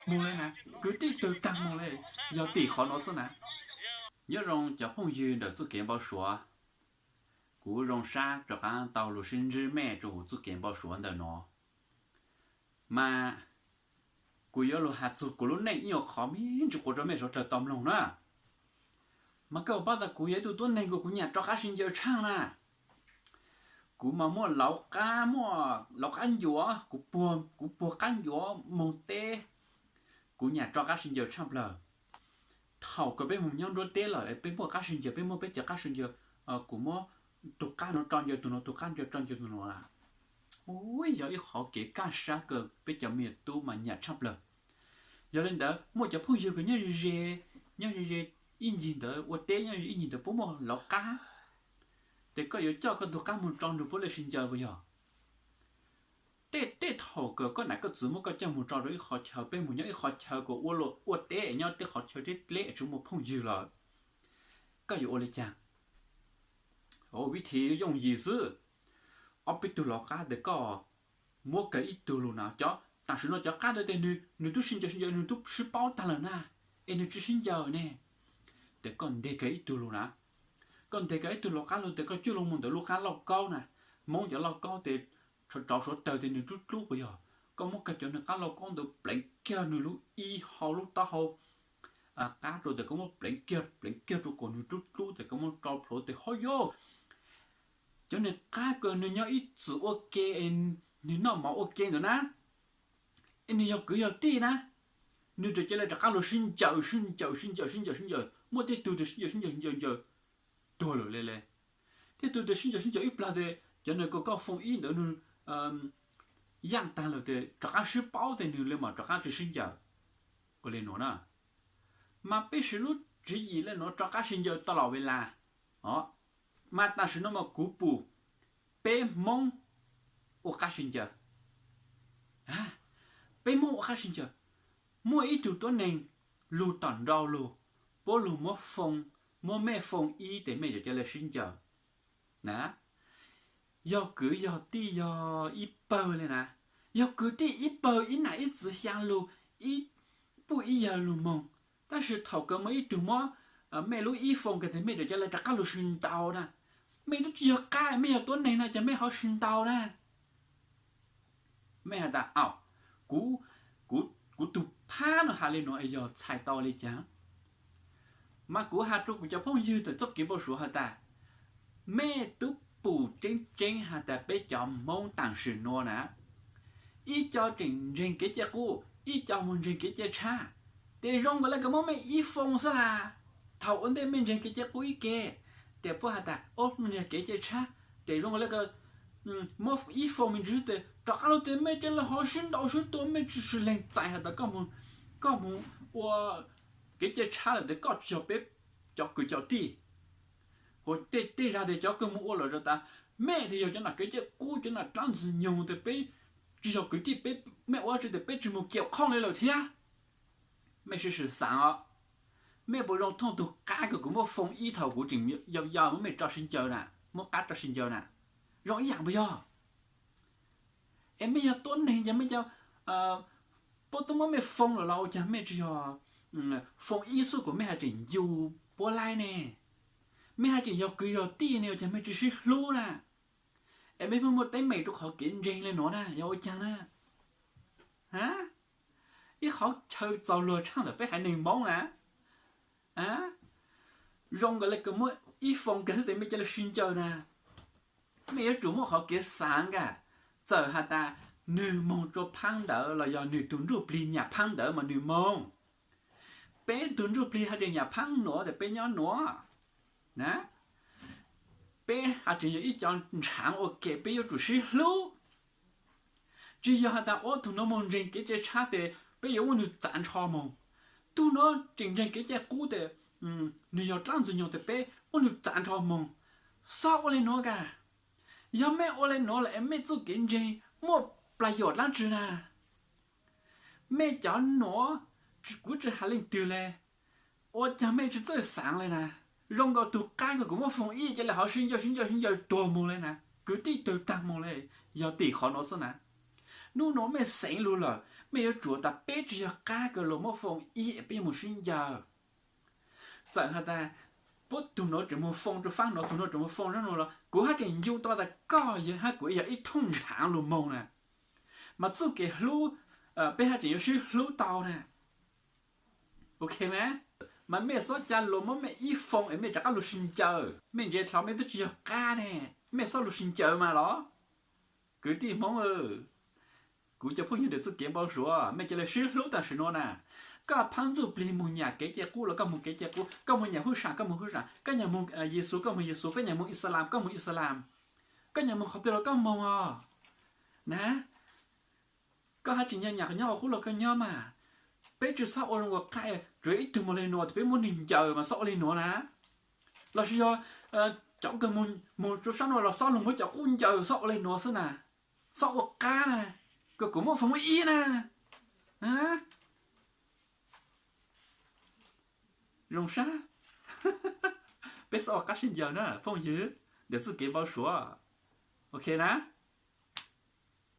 mus li na, kwv tij twg tag mus li, yog tim qhov no xwb na. Nyob zoo cov phooj ywg ntawm txoj kev npau suav, kuv zoo sab rov qab tau los sib ntsib mej rau kuv txoj kev npau suav ntawm no. Mas kuv yuav lug has txug kuv lub neej ib nyuag qhov me ntsis quav rau mej sawv daws tau mloog na. Mas koj paub tas kuv yog ib tug tuab neeg kuv, kuv nyam rov qab sib ncaws tshaaj na. Kuv mas muaj lauv qab, muaj lauv qab ncuav, kuv puag qab ncuav moog teb, kuv nyam rov qab sib ncaws tshaaj plawg. Thaum kws peb moog nyob nruab teb lawm peb muaj qab sib ncaws, peb muaj peb cov qab sib ncaws, kuv muab tug qab no tso ncaws tug no, tug qab ncaws tso ncaws tug no lawm. Ua yog ib qhov kev kaj sab kws peb cov me nyuam tub mas nyam tshaaj plawg. Yog li ntawd muaj cov phooj ywg kws nyob ze ze, nyob ze ze ib ncig ntawd ua teb nyob ze ib ncig ntawd puab muaj lauv qab, ces koj yuav coj koj tug qab moog tso nrug puab le sib ncaws puas yog? Tej tej thaum kws koj nam koj txwv muab koj coj moog tso rau ib qhov chaw, peb moog nyob ib qhov chaw kws ua luam ua teb, nyob tej qhov chaw dleb dleb tsi muaj phooj ywg lawm, koj yuav ua li cas? Ua vib thib yooj yim xwb, ob peb tug lauv qab tes koj muab kawg ib tug lug na. Cov tam sim no cov qab ntawd tes nwg, nwg tub sib ncaws sib ncaws nwg tub sib paub tag lawm na, es nwg tsi sib ncaws ne. Tes koj nteg kawg ib tug lug na, koj nteg kawg ib tug lauv qab lug tes koj coj lug moog ntawm lub qab lauj kaub na. Moob cov lauj kaub tes tsov suav tawg tes nwg dlub dlub puas yog? Koj muab kawg cov nwg qab lauj kaub ntawd pleev kiag nwg lub ib hau lub taub hau qab rau tes koj muab pleev kiag pleev kiag rau kom nwg dlub dlub tes koj muab tso plhuav tes ho yog cov nwg qab kws nwg nyob ib txwm ua ke, nwg noj mov ua ke ntawd na, es nwg yog kwv yog tij na, nwg tes ca le rov qab lug sib ncaws sib ncaws sib ncaws sib ncaws sib ncaws, muaj tej tug tes sib ncaws sib ncaws sib ncaws ncaws tuag lawm le le. Tej tug tes sib ncaws sib ncaws ib plag tes cov nwg kws koj foo ib ntawd nwg yaaj tag lawm tes rov qab sib paub tes nwg le mas rov qab tsi sib ncaws. Ua li nuav na, mas peb siv lub tswv yim le nuav rov qab sib ncaws tau los ve las. Mas tam sim no mas kuv pum peb Hmoob ua qab sib ncaws, peb Hmoob ua qab sib ncaws, muaj ib tug tuab neeg lug tom nrau lug, puab lug muab foo, muab mej foo ib tes mej cov ca le sib ncaws na. Yog kwv yog tij yog ib pawg le na, yog kwv tij ib pawg ib nam ib txwv xyaa lug, ib puj ib yawg lug moog, tab sis thaum kawg muaj ib tug muab mej lub ib foo kawg tes mej cov ca le rov qab lug sib ntaus na. Mej tub tsi yog qab, mej yog tuab neeg na cas mej ho sib ntaus na? Mej has tas, kuv, kuv tug phab no has le nuav yog txhais tau le caag? Mas kuv has rua kuv cov phooj ywg tawm txoj kev npau suav has tas, mej tub pum tseeb tseeb has tas peb cov Hmoob tam sim nuav na, ib co tseem ntseeg kev cai qub, ib co mus ntseeg kev cai tshab. Tes zoo nkaus le kws muab mej ib foo xwb las. Thaum ua ntej mej ntseeg kev cai qub ib ke, tes puab has tas, o, nwg yog kev cai tshab. Tes zoo nkaus le kws muab ib foo me ntsis tes rov qab lug tes mej ca le ho sib ntaus sib tua, mej tsi leeg txais has tas koj mus ua kev cai tshab lawm tes koj tsi yog peb cov kwv cov tij. Ua tej zag tes cov kws mus ua lawm tas, mej tes yog cov nam kev cai qub, cov nam dlaab ntxwg nyoog tes peb tsi yog kwv tij, peb, mej ua tsi tes peb tsi mus kiam khooj le lawm thiab. Mej sib sib xaav os, mej puas zoo thooj tug qab kws kuv muab foo ib thaum kuv tseem yau yau muab mej tso sib ncaws na, muab qab tso sib ncaws na? Zoo ib yaam puas yog? Es mej yog tuab neeg ces mej cov, puab tub muab mej foo lawm los ua caag mej tsi yog foo ib xub kuas mej has tseem ncu puab laib ne? Mej has tseem yog kwv yog tij ne ua caag mej tsi sib hlub na? Es mej muaj muaj teeb meem rua qhov kev ntseeg le nuav na yog ua caag na? Ib qhov chaw txaus luag tshaaj ntawm peb haiv neeg Moob na, zoo nkaus le kws muab ib foo kag xwb tes mej ca le sib ncaws na. Mej yuav tsum muaj qhov kev xaav kag. Txawm has tas nwg moog rua phaab ntawd los yog nwg tug ntsuj plig nyam phaab ntawd mas nwg moog. Peb tug ntsuj plig has tseem nyam phaab nuav tes peb nyob nuav na. Peb has tseem yog ib co ntshaav ua ke peb yuav tsum sib hlub. Tsi yog has tas ua tug nuav moog ntseeg kev cai tshab tes peb yuav muab nwg txav nrho moog. Tug nuav tseem ntseeg kev cai qub tes nwg yog dlaab ntxwg nyoog tes peb muab nwg txav nrho moog. Xob ua le nuav kag. Yog mej ua le nuav lawm es mej txuj kev ntseeg muaj plas yuam dlaab tsi na? Mej cov nuav, kuv tsi has leej twg le, ua caag mej tsi txawj xaav le na? Zoo nkaus tug qaab kws kuv muab foo ib ca le hov sib ncaws sib ncaws sib ncaws tuag moog le na, kwv tij tawg taag moog le, yog tim qhov nuav xwb na. Nub nuav mej xeev lug lawm, Mej yuav tsum tas peb tsi yog qab kws luas muab foo ib es peb yuav moog sib ncaws. Txawm has tas puab tug nuav tseem moog foo rua faab nuav, tug nuav tseem moog foo zaab nuav los kuv hab tseem ncu tau tas koj hab kuv yog ib thooj ntshaav lug moog na. Mas txuj kev hlub, peb hab tseem yuav sib hlub tau na. Ok mas, mas mej xob ca luas muab mej ib foo es mej rov qab lug sib ncaws. Mej ntse dlhau mej tub tsi yog qab ne, mej xob lug sib ncaws mas los. Kwv tij Hmoob, kuv cov phooj ywg ntawm txuj kev npau suav, mej ca le sib hlub tam sim nuav na. Koj phaab ntxuj plig moog nyam kev cai qub los koj moog kev cai qub, koj moog nyam hub sam koj moog hub sam, koj nyam moog Yexus koj moog Yexus, koj nyam moog Islam koj moog Islam, koj nyam moog qhov twg los koj moog os na. Koj hab tseem nyam nyam qhov nyob qhov qub los koj nyob mas. Peb tsi xob ua zoo ua qab, tsuas ib tug moog le nuav tes peb muab nwg ncaws mas xob ua le nuav na. Lossis yog cov kws moog rua sab nuav los xob lug muab cov qub ncaws xob ua le nuav xwb na. Xob ua qab na, kws kuv muab foo ib na. Zoo sab. Peb xob ua qab sib ncaws na phooj ywg, ntawm txuj kev npau suav. Ok na.